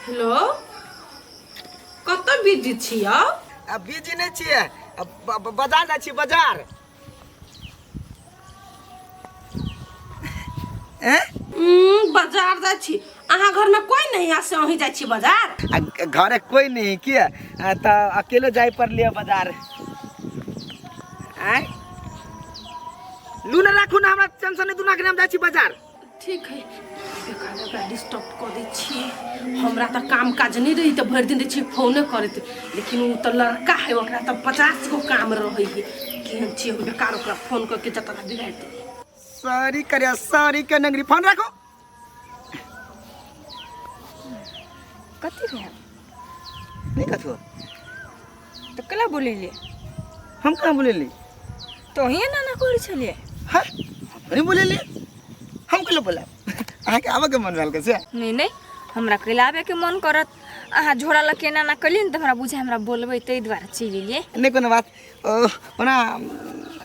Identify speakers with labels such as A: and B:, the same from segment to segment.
A: Hello, कतऽ busy छी यौ?
B: आ बिजी नहि छियै, आ बाजार जाइ छी बाजार। ए?
A: बाजार जाइ छी, अहाँ घर में कोई नहीं है से अहीं जाइ छी बाजार?
B: आ घरे कोई नहीं किया, आ तऽ अकेले जाय पड़लियै बाजार। आँय लू ने, राखू ने, हमरा टेंशन नहीं, दुना के हम जाइ छी बाजार।
A: ठीक है, बेकार ओकरा डिस्टर्ब कऽ दै छियै। हमरा तऽ काम काज नहि रही तऽ भरि दिन दै छियै फोने करैत, लेकिन ओ तऽ लड़का है, ओकरा तऽ 50 गो काम रहै है। केहन छियै हम, बेकार ओकरा फोन कऽ के जतरा बिगाड़ि देलियै।
B: सॉरी करिया, सॉरी के नगरी, फोन राखू।
C: कथी भेल?
B: नहीं कथो।
C: तऽ केला बोलेलियै?
B: हम कहाँ बोलेली?
C: तो अहीं एना ना करै छलियै।
B: हाँ, नहीं बोलेली हम। केला बोला? अहाँके आबऽके मन भेल कैसे?
C: नहीं नहीं, हमरा कैला आबैके मन करत? अहाँ झोरा लऽ के एना एना कलियै ने तऽ हमरा बुझाय हमरा बोलबै, ताहि दुआरे चलि एलियै।
B: नहीं, कोनो बात। ओ, ओना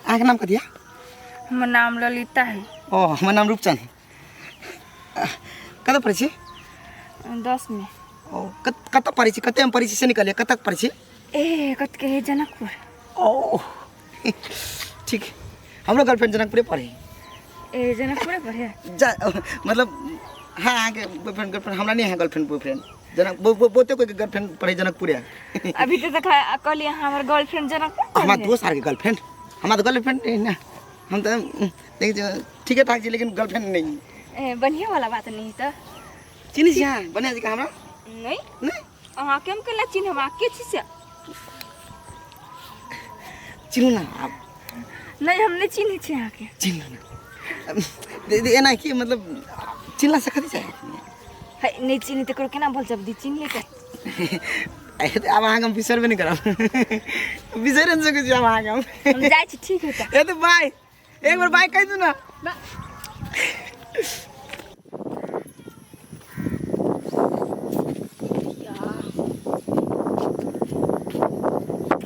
B: अहाँके नाम कथी है?
C: हमर नाम ललिता है।
B: ओ, हमर नाम रूपचंद है। कतऽ पढ़ै छी?
C: 10 में।
B: ओ, कतऽ पढ़ै छी, कतेमे पढ़ै छी से निकलियै, कतऽ पढ़ै छी?
C: ए, कत के है? जनकपुर।
B: ओ ठीक, हमरो गर्लफ्रेंड जनकपुरे पढ़े।
C: ए, जनकपुरे पढ़े?
B: जा मतलब हाँ, अहाँके बॉयफ्रेंड गर्लफ्रेंड? हमरा नहीं है गर्लफ्रेंड बॉयफ्रेंड। जनक बहुते कोई गर्लफ्रेंड पढ़े जनकपुरे।
C: अभी तो देखा कहलियै अहाँ हमर गर्लफ्रेंड जनकपुर
B: हमार
C: पढ़े।
B: दोस्त आरके गर्लफ्रेंड, हमरा तऽ गर्लफ्रेंड नहीं ना। हम तऽ देखै ठीके ठाक छी, लेकिन गर्लफ्रेंड नहीं।
C: ए, बढ़िया वाला बात नहीं तऽ।
B: चिन्है छी अहाँ बढ़िया जी हमरा?
C: नहीं।
B: नहीं।
C: अहाँके हम केना चिन्हब? अहाँ के छी से?
B: चिन्हू ना आब।
C: नहीं, हम नहीं चिन्है छी अहाँके।
B: चिन्हू ना दीदी, एना की मतलब चिन्हला से कथी चाही?
C: है, नहीं चिन्ह तऽ ककरो केना बोल जब दी चिन्ह ले।
B: आब अहाँके हम बिसरबे नहि करब, बिसरि नहि सकै छी आब अहाँके हम।
C: हम जाइ छी, ठीक है तऽ।
B: ए तऽ बाय, एक बार बाय कहि दू ना।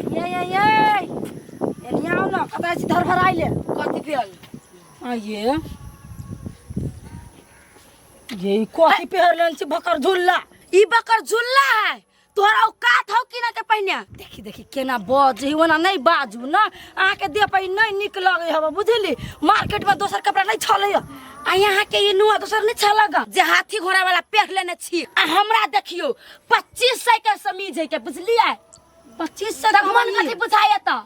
D: ये ये ये, एनी आउ न, कतऽ छी धरफराइले?
E: कथी भेल?
D: आ ये ई कथी पहिरलन छी बकर झुल्ला?
E: ई बकर झुल्ला है? तोहरा औकात हौ कि ना के पहिने?
D: देखी देखी केना बज ही, ओना नहीं बाजू ना, अहाँके देह पर ई नहीं नीक लगे हब, बुझली? मार्केट में दोसर कपड़ा नहीं छलै
E: आ यहाँ के ई नुआ दोसर नहीं छलग जे हाथी घोड़ा वाला पेह लेने छी। आ हमरा देखियो, 2500 के समीज है के, बुझलियै?
D: 2500?
E: तब मन कथी बुझाइए त?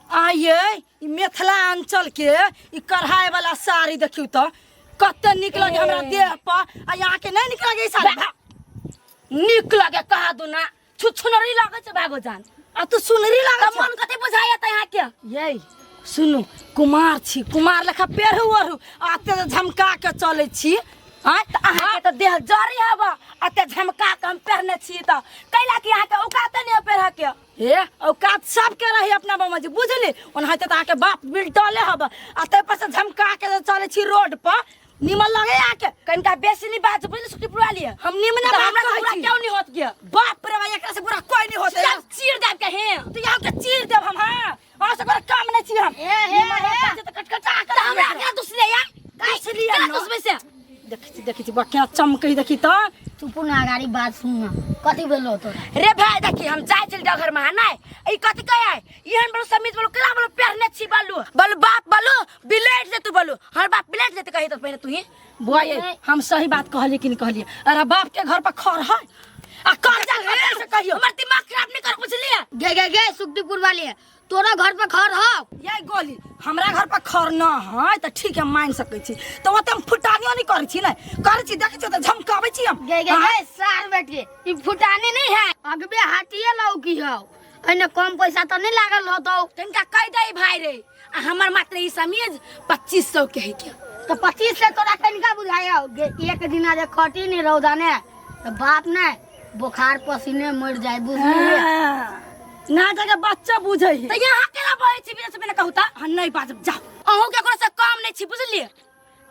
D: आइए ई मिथिलांचल के ई कढ़ाई वाला साड़ी देखियो त कते नीक लगे हमरा देह पर, आ यहाँ के नहीं नीक लगे ई साड़ी?
E: नीक लगे कहा दू ना, छुछुनरी लगे छै भागो जान।
D: आ तू सुनरी लगे।
E: त मन कथी बुझाइए त यहाँ के?
D: ये सुनू, कुमार छी, कुमार लेखा पेहरू ओढ़ू आ ते झमका के चलै छी।
E: आँय, तऽ अहाँके तऽ देह जरी हब, अते झमका के हम पेहने छी तऽ कैला कि अहाँके औकाते नहि पेहर के।
D: हे, औकात सबके रही अपना बाबा जी, बुझली? ओनाहिते तऽ अहाँके बाप बिलटले हब, आ ताहि पर से झमका के जे चलै छी रोड पर, निमन लगे अहाँके?
E: कनिका बेसी नहीं बात बुझली, सुखी पुरा लिए।
D: हम निमने
E: तऽ
D: बात
E: हमरा से
D: कहै
E: बुरा
D: छी।
E: क्यों नहीं होत गे?
D: बाप रे बा, एकरा से बुरा कोई नहीं होते।
E: सब चीर देब के हे।
D: तो यहाँ के चीर देब हम। हाँ, अहाँ से कोनो काम नहीं छी हम।
E: हे, हे,
D: निमन
E: हे।
D: होता छै तऽ कटकटा के
E: तऽ हमरा केना दुसले या?
D: दुसलियै
E: केना
D: न?
E: दुसबै से?
D: देखै छी, देखै छी बा केना चमकै, देखी तऽ।
F: चुप ना, अगाड़ी बात सुन ना, कथी भेलो तोरा?
E: रे भाई देखी, हम जाइ छली डगर में नहीं, ई कथी कहे एहन बोलो समीज बोलो केना बोलो पेहने छी बालू बोलो बाप बोलो बिलेट जे तू बोलो हमर बाप बिलेट जेते कही तो पहिने तू ही।
D: बुआ ये हम सही बात कहलिए कि नहीं कहलिए? अरे बाप के घर पर खर है आ कर्जा कतऽ से कहियो?
E: हमर दिमाग खराब नहीं कर, बुझलिए?
F: गे गे गे सुखदीपुर वाली, तोरा घर पर खर हो?
D: ये गोली, हमरा घर पर खर न है तऽ ठीक है, मान सकै छी, तऽ ओते हम फुटानियो नहीं करै छी, नहीं करै छी। देखै छी तऽ झमकाबै छी हम।
F: गे गे गे सार बेटे, ई फुटानी नहीं है, अगबे हाथिए लौकी हो, एने कम पैसा तो नहीं लागल होतो।
E: तनिका कह दे भाई रे, आ हमर मात्र ई समीज 2500 के है के।
F: तो 25 से तोरा कनिका बुझायो गे? एक दिना जे खटी नहीं रौदा ने तो बाप ने बुखार पसीने मर जाए, बुझलिए?
D: हाँ, ना जाके बच्चा बुझै है।
E: तऽ यहाँ केना बहै छी बिना से बिना कहू तऽ?
D: हाँ, नहीं बाजब, जाओ।
E: अहूँ केकरो से कम नहीं छी, बुझलिए?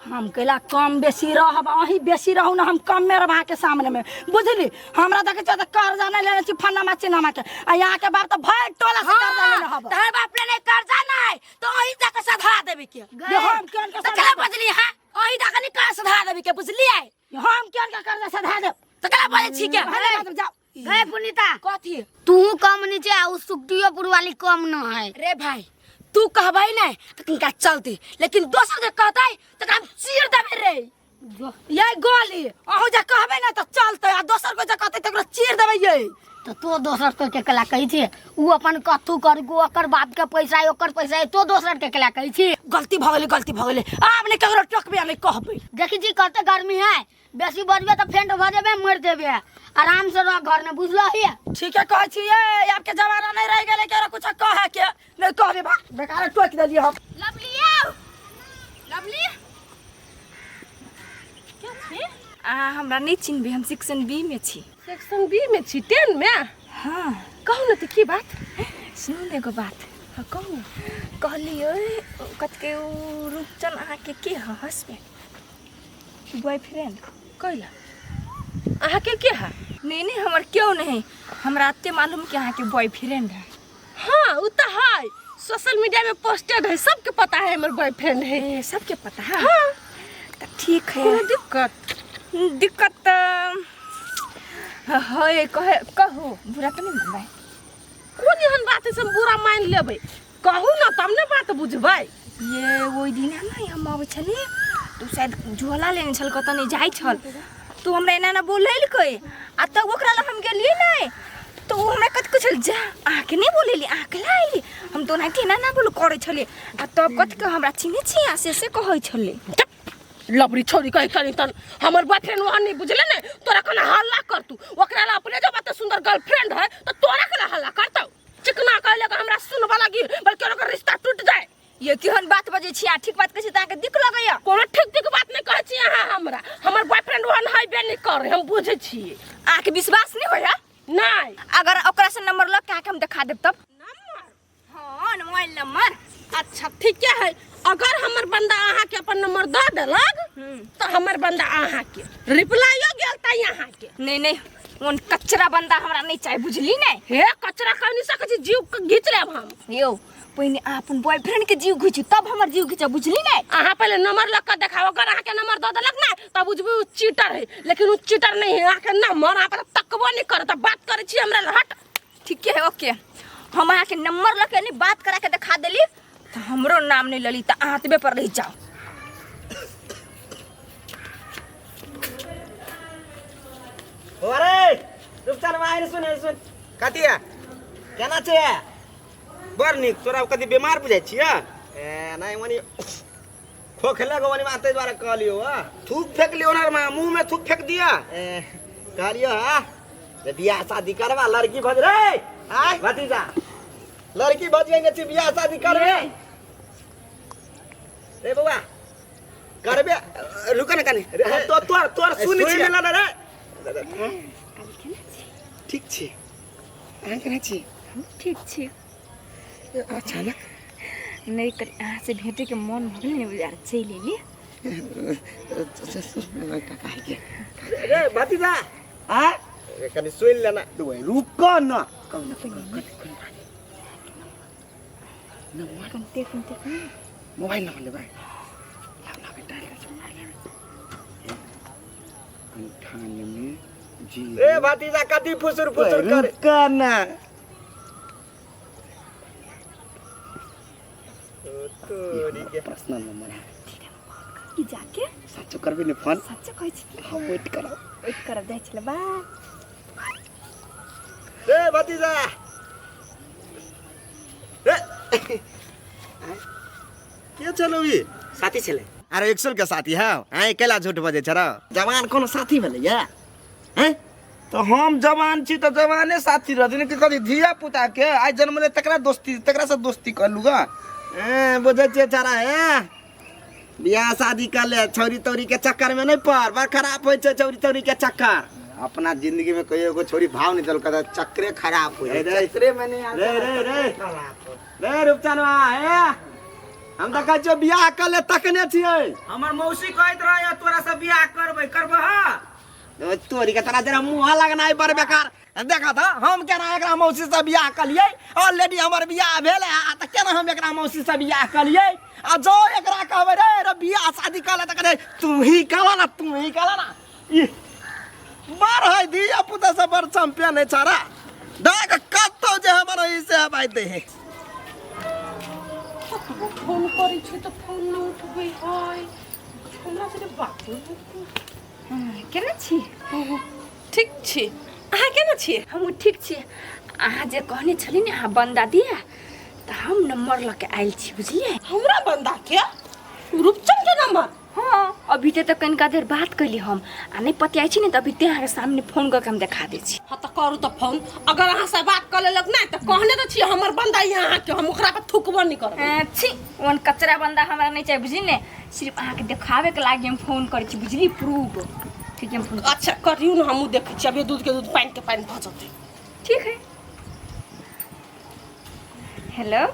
D: हम कैला कम बेसी रहब? अहीं बेसी रहू ना, हम कम में रहब अहाँके सामने में, बुझली? हमरा देखै छियै तऽ कर्जा नहीं लेने छी फन्नामा चिन्नामा के, आ यहाँ के बाप तऽ भरि टोला से कर्जा लेने हब।
E: तहर बाप ले कर्जा नहीं तो अहीं जाके सधा देबे के।
D: ये हम केहन के
E: तऽ
D: सधा
E: केना
D: देब?
E: बजली? हाँ, अहीं जाके नहीं कर्जा सधा देबे के, बुझलिए?
D: हम केहन के कर्जा सधा देब?
E: तऽ केना बजै छी के
D: अरे जाओ
F: गए पुनीता
E: कथी
F: तू कम नीचे आ उ सुखटियोपुर वाली कम न है
E: रे भाई तू कहबै नहि तऽ किनका चलती लेकिन दोसर जे कहतै तऽ हम चीर देबै रे
D: ये गोली अहूँ जे कहबै ने तऽ चलतै आ दोसर को जे कहतै तऽ ओकरा चीर देबै ये
F: तो तो दोसर को के कला कहै छी उ अपन कथू कर ओकर बाप के पैसा है ओकर पैसा है तो दोसर के कला कहै छी
D: गलती भऽ गेलै गलती भऽ गेलै आब नहि ककरो टोकबै आ नहि कहबै
F: देखी छी कते गर्मी है बेसी बजबे तऽ फेंट भऽ जेबे मरि जेबे आराम से रह घर में बुझलो ही
D: ठीके कहै छी ये आबके जमाना नहि रहि गेलै केकरो कुछ कहै के नहि कहबै बा बेकार टोकि देलियै हम
C: लवली आउ लवली अहाँ हमरा नहि चिन्हबै हम सेक्शन बी मे छी
A: सेक्शन बी में छी 10 में
C: हाँ
A: कहू ने तऽ की बात
C: सुनू ने एगो बात
A: हाँ कहू ने
C: कहलियै कतके उ रूपचन अहाँके के है हस्बैंड बॉयफ्रेंड
A: कैला अहाँके के है
C: नहीं नहीं हमर क्यों नहीं हमरा एते मालूम कि अहाँके बॉयफ्रेंड है
A: हाँ उ तऽ है सोशल मीडिया में पोस्टेड है सबके पता है हमर बॉयफ्रेंड है
C: ए, सबके पता है
A: हाँ
C: तऽ ठीक है
A: कोनो दिक्कत
C: दिक्कत तऽ है कहे कहू बुरा तऽ नहीं मनबै
A: कोन एहन बात है से हम बुरा मान लेबै कहू ने तब ने बात बुझबै
C: ये ओहि दिन ने हम अबै छलियै तऽ ओ शायद झोला लेने छल कतऽ नहि जाइ छल तऽ हमरा एना एना बोलेलकै आ तब ओकरा लग हम गेलियै नहि तऽ ओ हमरा कथी कहै छल जा अहाँके नहि बोलेली अहाँ कैला अयली हम तऽ ओनाहिते एना एना बोल करै छलियै आ तब कथी कह हमरा चिन्है छी अहाँ से से कहै छलै
A: लबरी छोरी कही करी तन हमर बॉयफ्रेंड वहां नहीं बुझले ने तोरा कना हल्ला कर तू ओकरा ला अपने जब एते सुंदर गर्लफ्रेंड है तो तोरा कना हल्ला करतौ चिकना कहले कि हमरा सुनबा लगी बल्कि ओकर रिश्ता टूट जाए
C: ये केहन बात बजै छी अहाँ ठीक बात कहै छी तऽ अहाँके दिक लगैया
A: कोनो ठीक ठीक बात नहीं कहै छी अहाँ हमरा हमर बॉयफ्रेंड वहां हैबे नहीं करे हम बुझै छियै
C: अहाँके विश्वास नहि होइया
A: नहीं
C: अगर ओकरा से नंबर लऽ के अहाँके हम देखा देब तब हाँ मोबाइल नंबर
A: अच्छा ठीके है अगर हमर बंदा अहाँ के अपन नंबर दऽ देलक तो हमर बंदा अहाँ के रिप्लाइयो गेल त अहाँ के
C: नहीं नहीं ओन कचरा बंदा हमरा नहीं चाही बुझली नहीं
A: हे कचरा कह नहीं सकै छी जीव के घीच लेब हम
C: यौ पहिने अहाँ अपन बॉयफ्रेंड के जीव घीचू तब हमर जीव घीचब बुझली नहीं
A: अहाँ पहले नंबर लग के देखाओ अगर अहाँ के नंबर दऽ देलक ना तब बुझबै उ चीटर है लेकिन उ चीटर नहीं है अहाँ के नंबर अहाँ पर तकबो नहीं करत बात करै छी हमरा लग हट
C: ठीक है ओके हम अहाँके नंबर लऽ के नहीं बात करा के देखा देली तऽ हमरो नाम नहीं लली तऽ अहाँ एतबे पर रहि जाओ
B: अरे रुपचन भाई सुन सुन
G: कथी है
B: केना छै
G: बड़ नीक तोरा कथी बीमार बुझाइ छियै
B: ए नहि मनी खोखले गो मनी ताहि दुआरे कहलियौ हँ
G: थूक फेंक लियो ना मुंह में थूक फेंक दिया
B: ए कहलियौ हँ जे बियाह शादी करबा लड़की भज रे
G: आय
B: भतीजा लड़की भज गेल छी बियाह शादी करबे रे बौआ करबे
G: रुक ना कनी
B: रे,
G: तो तोर तोर सुन
B: सुन
G: छी
B: ना रे ठीक छी अहाँ केना छी
C: ठीक छी
B: अचानक
C: नहि कर अहाँसँ भेटैके मन भऽ गेलै ने बाजार चलि एली
G: रे भतीजा
B: आ
G: रे कनी सुन लेना
B: रुक ना
C: कन्ते कन्ते
B: मोबाइल नंबर लेबै लाब लाब डायल कर मोबाइल अंठानवे जी
G: रे भतीजा कथी फुसुर फुसुर कर
B: रुक ना
G: तोरी के
B: पर्सनल नंबर है
C: ई जाके
B: साचो करबे ने फोन
C: सच्चे कहै छी
B: हम वेट करब
C: वेट करब जाइ छलै बाय
G: रे भतीजा रे के छलो ई साथी छलै
B: अरे एक के साथी है आए केला झूठ बजे छ र जवान कोनो साथी भेलै या हैं
G: तऽ हम जवान छी तऽ जवाने साथी रहतै ने कि कथी धिया पुता के आइ जन्मले तकरा दोस्ती तकरा से दोस्ती कर लूगा
B: ए बुझै छियै छड़ा हे बियाह शादी कर ले छौरी तौरी के चक्कर में नहीं पड़ बड़ खराब होइ छै छौरी तौरी के चक्कर
G: अपना जिंदगी में कहियो एगो छोरी भाव नहीं देलकै तऽ चक्करे खराब हो
B: रे,
G: जाइ चक्करे में नहीं रे रे रे रे रूपचनवा हे हम तऽ कहै छियौ बियाह कर ले तकने छियै हमर मौसी कहैत रहे तोरा से बियाह करबै करबह
B: तोरी के तोरा जरा मुँह लगना है बड़ बेकार देखा था हम केना एकरा मौसी से बियाह कलियै ऑलरेडी हमर बियाह भेल है तऽ केना हम एकरा मौसी से बियाह कलियै आ जो एकरा कहबै रे रे बियाह शादी कर ले तऽ कहै तू ही कहला ना तू ही कहला ना ई बड़ है धिया पुता सब बड़ चैंपियन है छाड़ा देख कतौ जे हमर ई से आबै दे है।
A: कतबो फोन करै छै तऽ फोन नहि उठबै है हमरा से बात
C: केना छी?
A: ठीक छी, अहाँ केना छी?
C: हमहूँ ठीक छी। अहाँ जे कहने छली ने अहाँ बन्दा दिया, तऽ हम नंबर लऽ के आयल छी, बुझलियै?
A: हमरा बन्दा के रूपचंद के नंबर?
C: हाँ, अभी ते कनिका देर बात कैली हम, आ नहि पतियाइ छी ने तऽ अभी ते अहाँके सामने फोन कऽ के हम देखा दै छी।
A: हाँ तऽ करू तऽ फोन, अगर अहाँ से बात कऽ लेलक नहि तऽ कहने तऽ छी हमर बन्दा यहाँ अहाँके, हम ओकरा पर थुकबो नहि करबै।
C: छी, ओहन कचरा बन्दा हमरा नहि चाही, बुझली ने? सिर्फ अहाँके देखाबेके लागी हम फोन करै छी, बुझली? प्रूफ ठीक है, हम फोन।
A: अच्छा करियौ ने, हमहूँ देखै छी, अभी दूध के दूध पानि के पानि भऽ जेतै।
C: ठीक है। हेलो,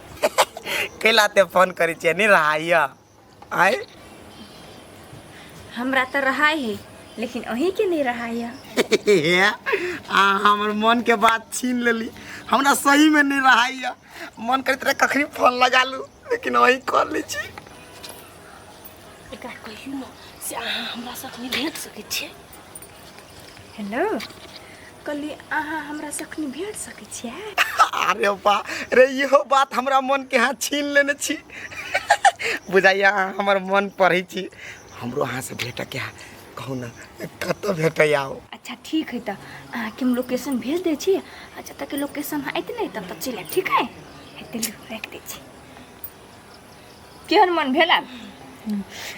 G: कैला ते फोन करै छियै नहि रहाइया आय?
C: हमरा तऽ रहाय है, लेकिन अहीं के नहीं रहाय है।
G: आ हमर मन के बात छीन लेली। हमरा सही में नहीं रहाइया, मन करैत रहे कखनी फोन लगा लू, लेकिन वही कर लै छी।
A: एकरा कहियौ ने से अहाँ हमरा से अखनी भेट सकै छियै?
C: हेलो, कहली अहाँ हमरा से अखनी भेट सकै छियै?
G: अरे बा रे, इहो बात हमरा मन के हाथ छीन लेने छी। बुझाइया अहाँ हमर मन पढ़ै छी। हमरो अहाँ से भेट के है, कहू ना कतऽ भेटै आउ?
C: अच्छा ठीक है, तऽ अहाँके हम लोकेशन भेज दै छी। अच्छा तक लोकेशन आयत नहि तब तक चलि आयब, ठीक है? हेतै, लू राखि दै छी। केहन मन भेल आब?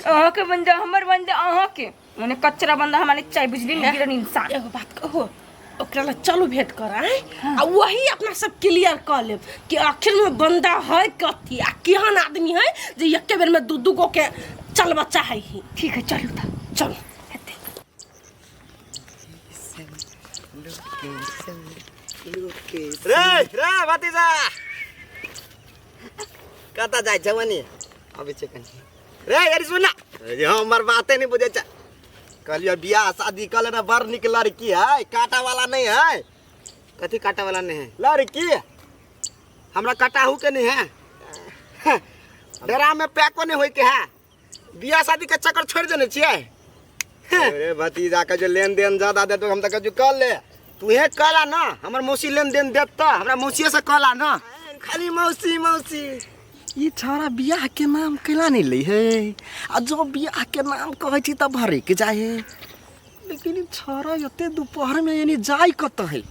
C: अहाँके बन्दा हमर बन्दा अहाँके मने कचरा बन्दा हमरा नहि चाही, बुझली ने? गिरन इंसान।
A: एगो बात कहू, ओकरा लए चलू भेंट कर आय, आ वही अपना सब क्लियर कऽ लेब कि आखिर में बंदा है कथी आ केहन आदमी है जे एके बेर में दू दू गो के चलबऽ चाहै है।
C: ठीक है, चलू तऽ।
A: चलू।
C: हेतै।
G: रे रे भतीजा, कतऽ जाइ छै? वनी अबै छै कनि। रे अरे सुन ना, अरे हमर बाते नहि बुझै छै। कहलियै बियाह शादी कऽ लेना, बड़ नीक लड़की है, काटा वाला नहीं है। कथी काटा वाला नहीं है लड़की? हमरा कटाहू के नहीं है, डेरा में पैको नहीं होय के है। बियाह शादी के चक्कर छोड़ देने छियै। अरे भतीजा के जो लेन देन ज्यादा देतो, हम तऽ कहै कऽ ले, तूहे कहला ना हमर मौसी लेन देन देत तऽ हमरा मौसिए से कहला ना। खाली मौसी मौसी। ई छौड़ा बियाह के नाम कैला नहीं लै है, आ जो बियाह के नाम कहै छी तऽ भरक जाइ है। लेकिन ई छौड़ा एते दोपहर में यानी जाय कतऽ है?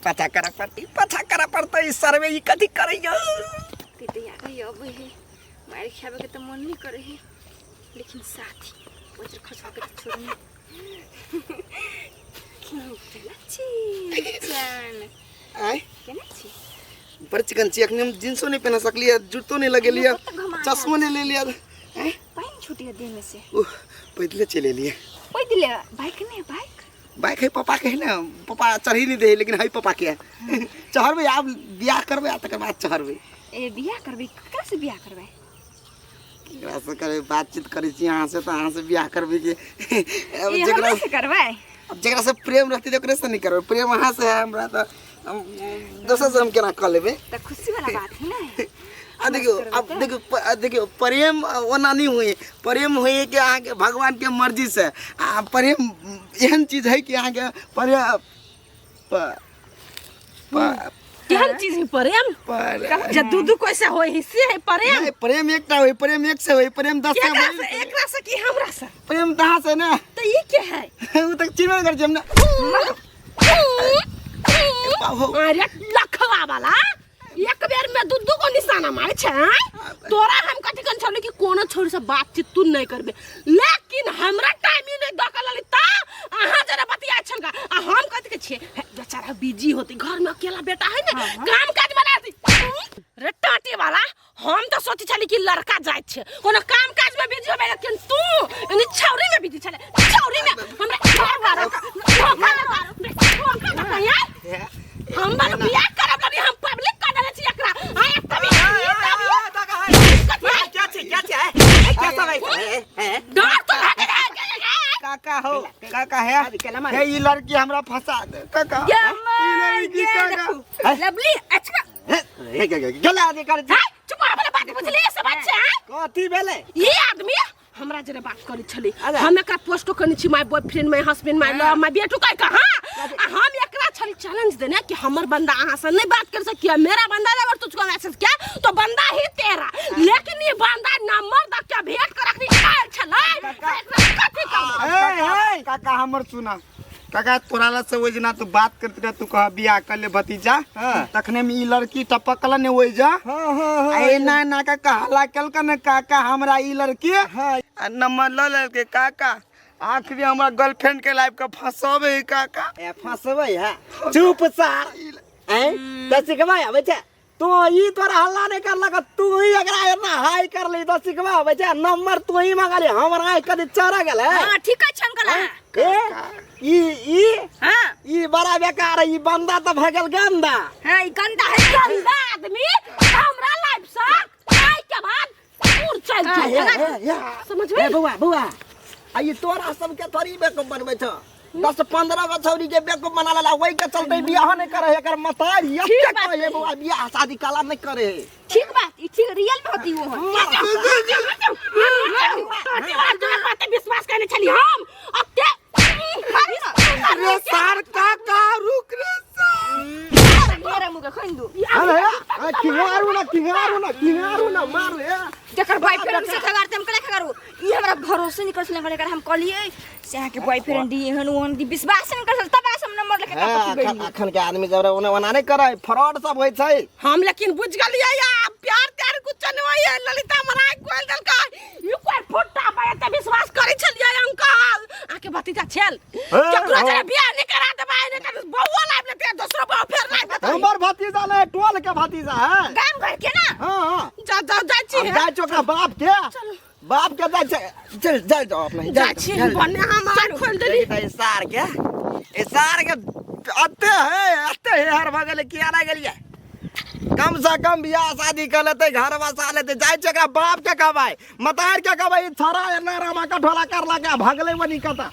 G: पता करऽ पड़तै, पता करऽ पड़तै। ई सरवे ई कथी करैया?
C: कते याद अबै है, मारि खाबे के तऽ मन नहीं करे है, लेकिन साथी वज्र खसवा के तऽ छोड़नी। केना छी जान?
G: आय।
C: केना छी?
G: बड़ चिकन छी। अखनी हम जींसो नहीं पहना सकलियै, जूतो नहीं लगेलियै,
C: कतऽ घुमा
G: चश्मो नहीं ले लिया। आय।
C: पानि छूटिया देह में से।
G: उह, पैदले चलि एलियै।
C: पैदले? बाइक नहीं? बाइक
G: बाइक है पापा के है ना, पापा चढ़ी नहीं दे है, लेकिन है पापा के। चढ़बै आब, बियाह करबै आ तकर बाद चढ़बै।
C: ए बियाह करबै? ककरा से बियाह करबै?
G: केकरा से करबै? बातचीत करै छी अहाँ से तऽ अहाँ से बियाह करबै कि अब
C: ई
G: जेकरा
C: हमरा से करबै?
G: अब जेकरा से प्रेम रहतै तऽ ओकरे से नहीं करबै। प्रेम अहाँ से है हमरा, तऽ हम दोसर से हम केना कऽ लेबै?
C: तऽ खुशी वाला बात है ना।
G: आ देखियौ, अब देखियौ, देखियौ, प्रेम ओना नहीं हुए, प्रेम हुए कि अहाँके भगवान के मर्जी से। आ प्रेम एहन चीज है कि अहाँके प्रेम प, प,
A: केहन चीज है प्रेम?
G: पर
A: जे दू दू कैसे होय है से है प्रेम?
G: नहीं, प्रेम एकटा होय, प्रेम एक से होय, प्रेम 10 से
A: केकरा
G: होय।
A: से? एकरा से कि हमरा से?
G: प्रेम तहाँ से ना।
A: तऽ ई के है?
G: उ तक चिन्हबे नहि करै छै हम ना। बाबू।
A: अरे लखवा वाला, एक बेर में दू दू गो निशाना मारे छै आँय? तोरा हम कथी कन छलै कि कोनो छोरी से बातचीत तू नहीं करबे, लेकिन हमरा टाइम ही नहीं दऽ के ललिता अहाँ जरा बतिया छलका, आ हम कथी के छियै हे, बेचारा बिजी होती, घर में अकेला बेटा है ने, काम काज में रहती। रे टाटी वाला, हम तो सोची छली कि लड़का जाइत छै कोनो काम काज में बिजी होबे, लेकिन तू यानी छौरी में बिजी छले, छौरी में। हमरा घर वाला धोखा दऽ, धोखा दऽ यार। हम बार बियाह करब लगी, हम पब्लिक कर देने छी एकरा। आ एक तभी ई तभी
B: क्या छै, क्या छै, क्या सब है?
A: डर तो लागे रे।
G: काका हो, काका है हे, ई लड़की हमरा फंसा दे काका, ई लड़की काका।
C: लवली अच्छा।
G: हे, गेला आदमी कर।
A: हैं? चुप रह, वाला बात बुझलिए सब अच्छा हैं?
G: कथी भेलै?
A: ये आदमी हमरा जरे बात करै छलै। हम एकरा पोस्टो करने छी, my boyfriend, my husband, my love, my बेटू कह के। हां, आ हम एकरा छली चैलेंज देने कि हमर बंदा अहाँ से नहीं बात कर सकिया, मेरा बंदा ने अगर तुझको मैसेज किया तो बंदा ही तेरा। लेकिन ये बंदा नंबर दक के भेंट कर रखनी आयल छलै, एकरा कथी कहबै?
H: ए, ए, काका हमर सुना काका, तोरा ला से ओहि दिना तू बात करते रह, तू कह बियाह कर ले भतीजा।
G: हाँ।
H: तखने में ई लड़की टपकल ने ओहि जा।
G: हाँ हाँ हाँ
H: आ एना एना का हल्ला केलक ने काका हमरा ई लड़की।
G: हाँ।
H: आ नंबर ल लेलके काका, आखिरी हमरा गर्लफ्रेंड के लाइफ के फंसबे है काका।
B: ए फंसबै है, चुप सार। ऐ त सिखबै आबै छै तू? ई तोरा हल्ला नहीं करलक, तू ही एकरा एना हाई कर ली त सिखबै आबै छै? नंबर तू ही मंगली, हमरा आँखि कदी चढ़ गेलै।
C: हाँ, ठीक है अंकल।
B: ए ई ई
C: हाँ।
B: ई बड़ा बेकार है, ई बंदा त भऽ गेल गंदा।
C: हाँ, ई गंदा है।
A: गंदा आदमी हमरा लाइफ से आइ के बाद दूर चल जाए, समझ
B: ए बौआ, बौआ, आ ई तोरा सबके थोड़ी बेवकूफ बनबै छौ। 10 15 गो छौरी के बेवकूफ बना लेला, ओहि के चलते बियाह नहीं करे है एकर मतारी। एते कहे बौआ, बियाह शादी काला नहीं करे है।
C: ठीक बात, ई ठीक रियल में होती वो है।
A: बात विश्वास करने छली हम अब ते
H: अरे सार काका, रुक रे सार।
C: मेरा मुंह के खइन दू।
B: अरे ए, किंगारू ना, किंगारू ना, किंगारू ना, मार रे।
C: जकर बॉयफ्रेंड से खगारते हम कला खगारू। ई हमरा भरोसे नहीं कर छले एकर। हम कहलिए से अहाँ के बॉयफ्रेंड दी एहन ओहन दी, विश्वास नहीं कर छल, तब हम नंबर लेके
B: हाँ,
C: कपति
B: अखन
C: गइली।
B: अखन के आदमी जब ओने ओना नहीं करे, फ्रॉड सब होइ छै।
A: हम लेकिन बुझ गेलियै, आब प्यार त्यार कुछ नहीं होय है। ललिता मरा कोइल देलका ई कोई फुट्टा पे एते विश्वास करै छलियै। अंकल, आके भतीजा छेल, केकरो जरे बियाह नहीं करा देबै, नहीं त बउआ लाइब लेते, दोसरो बउ फेर लाइब लेते।
B: हमर भतीजा नहीं, टोल के भतीजा है।
C: गाम घर के ना।
B: हाँ हाँ।
A: जा जा, जाइ छी।
B: अब जाइ छौ ओकरा बाप के, बाप के जाइ छै। चल, जाइ जाओ अपने।
A: जाइ छी, बने हम आँख खोलि देली।
B: ई सार के, ई सार के अते है, अते है, हर भऽ गेलै। किया ना गेलियै? कम से कम बियाह शादी कर लेते, घर बसा लेते। जाइ छै एकरा बाप के कहबै, मतार के कहबै, ई छौड़ा एना रामा कठोला करलक, भगलै वनी कतऽ।